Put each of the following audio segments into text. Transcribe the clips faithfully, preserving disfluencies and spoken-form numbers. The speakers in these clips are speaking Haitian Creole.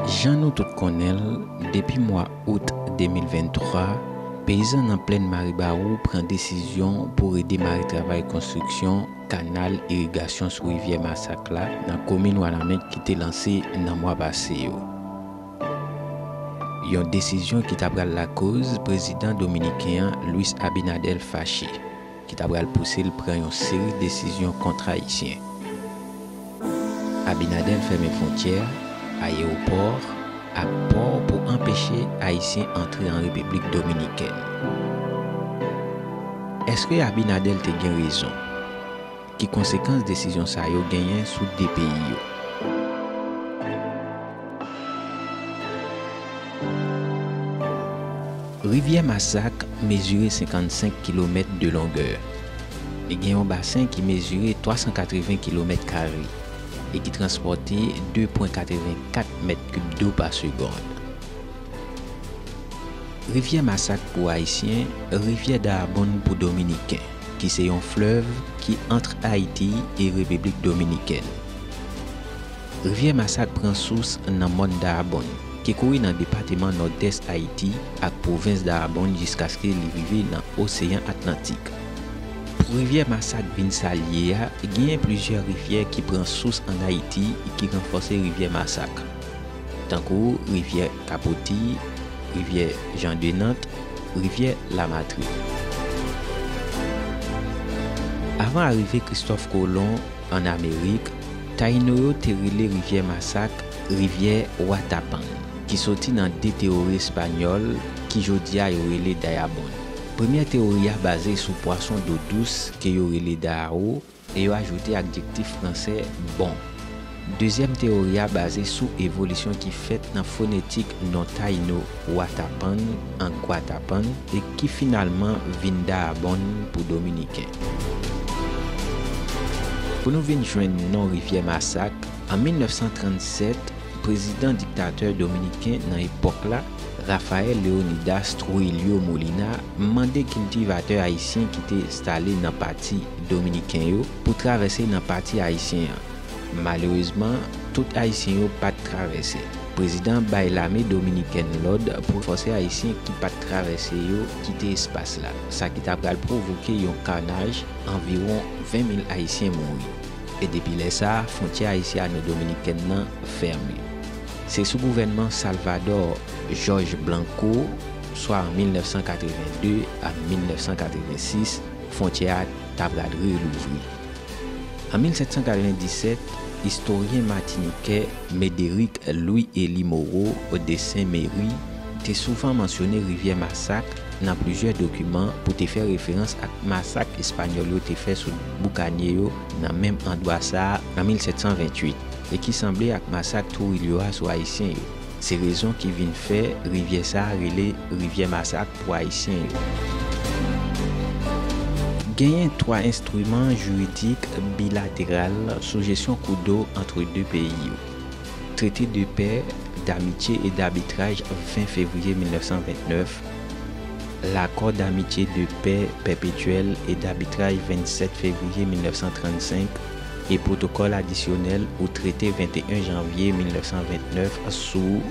Jan nou tout konnen l, depi mwa out de mil venntwa, peyizan nan plèn Maribawou pran desizyon pou redemare travay konstriksyon kanal irigasyon sou rivyè Masak la nan komin Wanament ki te lanse nan mwa pase yo. Yon desizyon ki ta pral lakoz prezidan dominiken an, Luis Abinader, fache, ki ta pral pouse l pran yon seri desizyon kont Ayisyen. Abinader fèmen fwontyè, ayewopò ak pò pou anpeche Ayisyen antre an Repiblik Dominikèn. Èske Abinader te gen rezon? Ki konsekans desizyon sa yo genyen sou de peyi yo? Rivyè Masak mezire senkannsenk kilomèt de longè. Li gen yon basen ki mezire twa san katreven kilomèt kare e ki transpòte de pwen katrevenkat mèt kib dlo pa segonn. Rivyè Masak pou Ayisyen, rivyè Daabonn pou Dominiken, ki se yon flèv ki ant Ayiti e Repiblik Dominikèn. Rivyè Masak pran sous nan mòn Daabonn, ki kouri nan depatman Nòdès Ayiti ak pwovens Daabonn jiskaske li rive nan Oseyan Atlantik. Pou rivyè Masak vin sa l ye a, genyen plizyè rivyè ki pran sous ann Ayiti ki ranfòse rivyè Masak, tankou rivyè Kapoti, rivyè Jan de Nant, rivyè Lamatri. Avan arive Kristòf Kolon ann Amerik, Tayino yo te rele rivyè Masak rivyè Watapan, ki soti nan de tewori espanyòl ki jodi a yo rele Dayabonn. Premyè tewori a baze sou pwason dlo dous ke yo rele dawo, e yo ajoute adjektif fransè bon. Dezyèm tewori a baze sou evolisyon ki fèt nan fonetik non tayino Watapan an Gwatapan e ki finalman vin Daabonn pou Dominiken. Pou nou vin jwenn non rivyè Masak, an mil nèf san trannsèt, prezidan diktatè dominiken nan epòk la, Rafael Leonidas Trujillo Molina, mande kiltivatè ayisyen ki te enstale nan pati dominiken yo pou travèse nan pati ayisyen an. Malerezman, tout Ayisyen yo pa t travèse. Prezidan bay lame dominikèn lòd pou fòse Ayisyen ki pa t travèse yo kite espas la, sa ki ta pral pwovoke yon kanaj, anviwon ven mil Ayisyen mouri. E depi lè sa a, fwontyè ayisyano-dominikèn nan fèmen. Se sou gouvènman Salvador Jorge Blanco, swa an mil nèf san katreven de a mil nèf san katreven sis, fwontyè a ta pral relouvri. An mil sèt san katreven disèt, istoryen matinikè Médéric Louis Élie Moreau de Saint-Méry te souvan mansyone rivyè Masak nan plizyè dokiman pou te fè referans ak masak espanyòl yo te fè sou boukanye yo nan menm andwa sa a an mil sèt san ventuit, e ki sanble ak masak Trujillo a sou Ayisyen yo. Se rezon ki vin fè rivyè sa a rele rivyè Masak pou Ayisyen yo. Genyen twa enstriman jiridik bilateral sou jesyon kou do ant de peyi yo. Traité de paix, d'amitié et d'arbitrage ven fevriye mil nèf san vennèf, L'accord d'amitié, de paix perpétuelle et d'arbitrage vennsèt fevriye mil nèf san trannsenk e pwotokòl adisyonèl ou trete venteyen janvye mil nèf san vennèf sou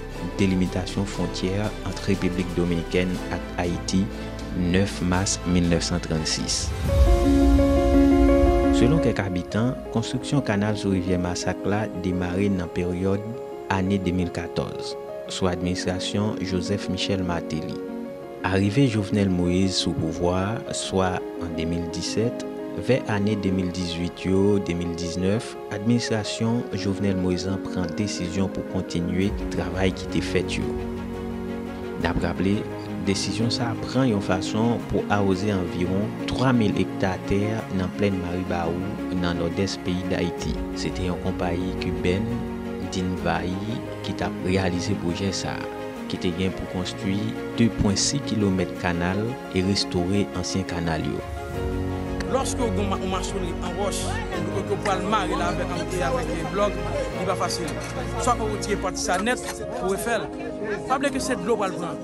delimitasyon fwontyè ant Repiblik Dominikèn ak Ayiti, nèf mas mil nèf san trannsis. Selon kèk abitan, konstriksyon kanal sou rivyè Masak la demare nan peryòd ane de mil katòz, sou administrasyon Joseph Michel Martelly. Arive Jovenel Moïse sou pouvwa a, swa an de mil disèt, vè ane de mil dizuit yo, de mil diznèf, administrasyon Jovenel Moïse lan pran desizyon pou kontinye travay ki te fèt yo. N ap raple, desizyon sa a pran yon fason pou awoze anviwon twa mil ekta tè nan plèn Maribawou, nan nòdès peyi Dayiti. Se te yon konpayi kibèn, Dinvayi, ki t ap reyalize pwojè sa a, ki te gen pou konstwi de pwen sis kilomèt kanal e restore ansyen kanal yo. Lòske w gen yon ma-, yon masonri an wòch, ke, ke w pral mare l avèk, avèk, avèk blòk, li pa fasil. Swa fò w retire pati sa nèt pou refè l. Pa bliye ke se dlo w pral pran.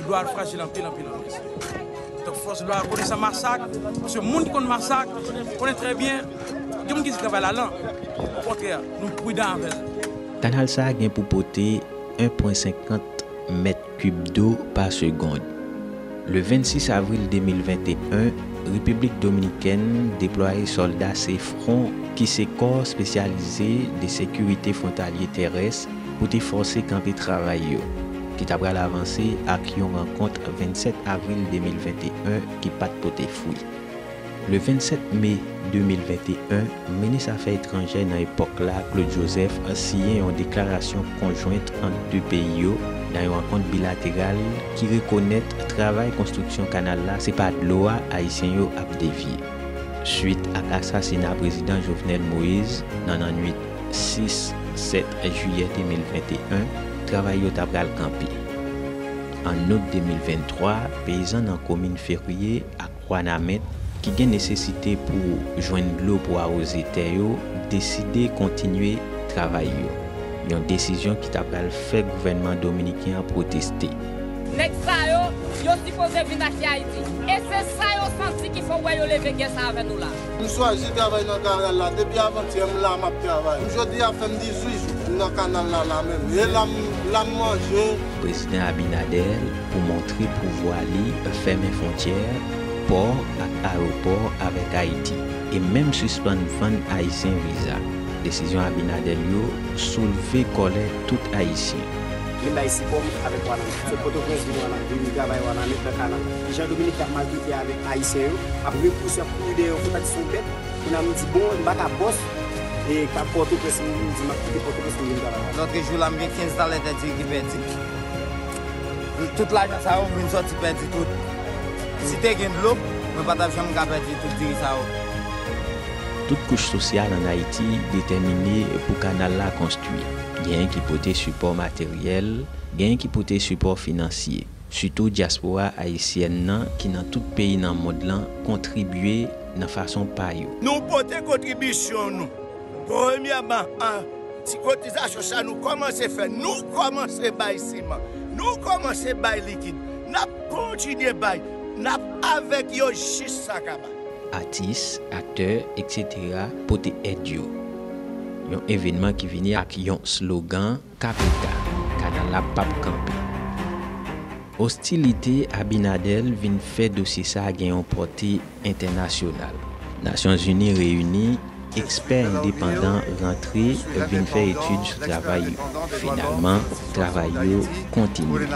Dlo a frajil anpil, anpil, anpil. Donk, fòs dlo a konnen sa Masak, paske moun ki konn Masak konnen trè byen Gen moun ki di travay la lan. Okontrè, nou pridan avè l. Kanal sa a gen pou pote en pwen senkant mèt kib dlo pa segonn. Le vennsis avril de mil venteyen, Repiblik Dominikèn deplwaye sòlda Sefron, ki se kò espesyalize de sekirite fwontalye terès, pou te fòse kanpe travay yo, ki ta pral avanse ak yon rankont vennsèt avril de mil venteyen ki pa t pote fwi. Le vennsèt me de mil venteyen, minis afè etranjè nan epòk la, Claude Joseph, siyen yon deklarasyon konjwent ant de peyi yo nan yon rankont bilateral ki rekonèt travay konstriksyon kanal la se pa dlo a Ayisyen yo ap devye. Swit ak asasina prezidan Jovenel Moïse nan lannwit sis, sèt jiyè de mil venteyen, travay yo ta pral kanpe. An out de mil venntwa, peyizan nan komin Fevriye ak Wanament ki gen nesesite pou jwenn dlo pou awoze tè yo deside kontinye travay yo. Yon desizyon ki ta pral fè gouvènman dominiken an pwoteste. Nèg sa yo, yo sipoze vin achte Ayiti. E se sa yo santi ki fè w wè yo leve gè sa avè nou la. M chwazi travay nan kanal la. Depi avantyè, m la, m ap travay. Jodi a fè m dizuit jou m nan kanal la, la menm. E la m, la m manje. Prezidan Abinader, pou montre pouvwa li, fèmen fwontyè, pò ak ayewopò avèk Ayiti, e menm sispann vann Ayisyen viza. Desizyon Abinader yo soulve kòlè tout Ayisyen. Vin bay sipò m avèk Wanament. Sot Pòtoprens vin Wanament, vin travay Wanament nan kanal. Jan Dominik ap maltrete avèk Ayisyen yo, ap repouse, ap kouri dèyè yo, fò ta di se yon bèt. Kounye a m di, bon, m pa ka bòs, e k ap Pòtoprens, m di, m ap kite Pòtoprens pou m vin travay. Lòtrejou la, m gen kenz talè tè diri ki pèdi. Tout lajan sa yo, m vin sòti pèdi tout. Si te gen dlo, mwen pa t ap janm ka pèdi tout diri sa yo. Tout kouch sosyal ann Ayiti detèmine pou kanal la konstwi. Genyen ki pote sipò materyèl, genyen ki pote sipò finansye. Sitou dyaspora ayisyèn nan ki nan tout peyi nan mond lan kontribye nan fason pa yo. Nou pote kontribisyon nou. Premyèman, an ti kotizasyon sa nou kòmanse fè, nou kòmanse bay siman, nou kòmanse bay likid. N ap kontinye bay, n ap avèk yo jis sa kaba. Atis, aktè, etsetera pote èd yo. Yon evènman ki vini ak yon slogan, K P K, kanal la p ap kanpe. Ostilite Abinader vin fè dosye sa a gen yon pòte entènasyonal. Nasyonzini reyini, ekspè endepandan rantre vin fè etid sou travay yo. Finalman, travay yo kontinye.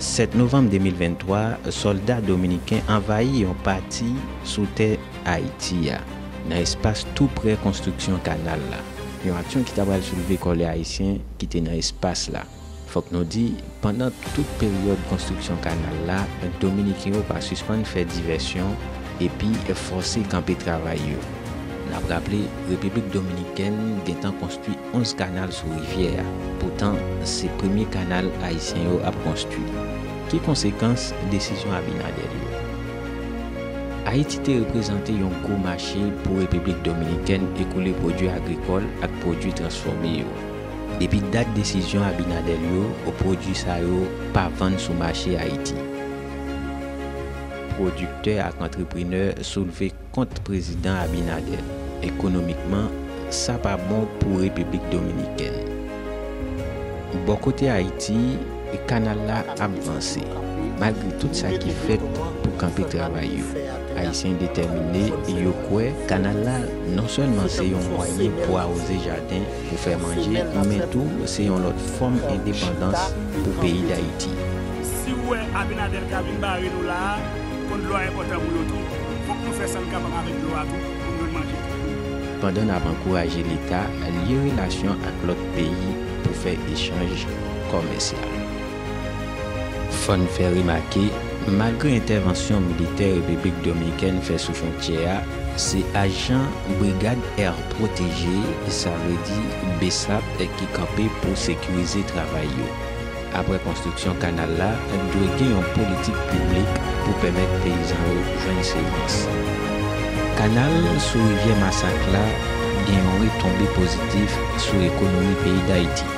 Sèt novanm de mil venntwa, sòlda dominiken anvayi yon pati sou tè Ayiti a, nan espas tou prè konstriksyon kanal la. Yon aksyon ki ta pral soulve kòlè ayisyen ki te nan espas la. Fòk nou di, pandan tout peryòd konstriksyon kanal la, Dominiken yo pa sispann fè divèsyon epi fòse kanpe travay yo. N ap raple, Repiblik Dominikèn gentan konstwi onz kanal sou rivyè a. Poutan, se premye kanal ayisyen yo ap konstwi. Ki konsekans desizyon Abinader yo? Ayiti te reprezante yon gwo mache pou Repiblik Dominikèn ekoule pwodui agrikòl ak pwodui transfòme yo. Depi dat desizyon Abinader yo, pwodui sa yo pa vann sou mache Ayiti. Pwodiktè ak antreprenè soulve kont Prezidan Abinader. Ekonomikman, sa pa bon pou Repiblik Dominikèn. Bò kote Ayiti, kanal la ap vanse. Malgre tout sa ki fèt pou kanpe travay yo, Ayisyen detèmine e yo kwè kanal la non sèlman se yon mwayen pou awoze jaden, pou fè manje, men tou se yon lòt fòm endepandans pou peyi Dayiti. Si w wè Abinader ka vin bare nou la a, konn dlo a enpòtan pou yo tou. Fòk nou fè sa n kapab avèk dlo a tou pou n jwenn manje. Pandan n ap ankouraje Leta lye relasyon ak lòt peyi pou fè echanj kòmèsyal. Fò n fè remake, malgre entèvansyon militè Repiblik Dominikèn fè sou fwontyè a, se ajan Brigad Air Protégé, sa vle di BSAP, ki kanpe pou sekirize travay yo. Apre konstriksyon kanal la, dwe gen yon politik piblik pou pèmèt peyizan yo jwenn semans. Kanal sou rivyè Masak la gen yon retonbe pozitif sou ekonomi peyi Dayiti.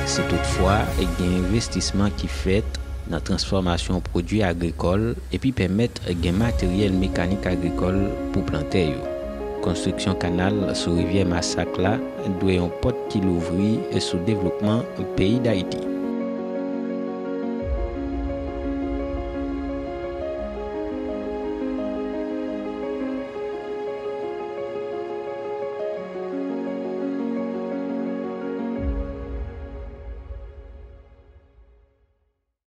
Si toutfwa gen envestisman ki fèt, nan transfòmasyon pwodui agrikòl epi pèmèt gen materyèl mekanik agrikòl pou plantè yo. Konstriksyon kanal sou rivyè Masak la dwe yon pòt ki louvri sou devlopman peyi Dayiti.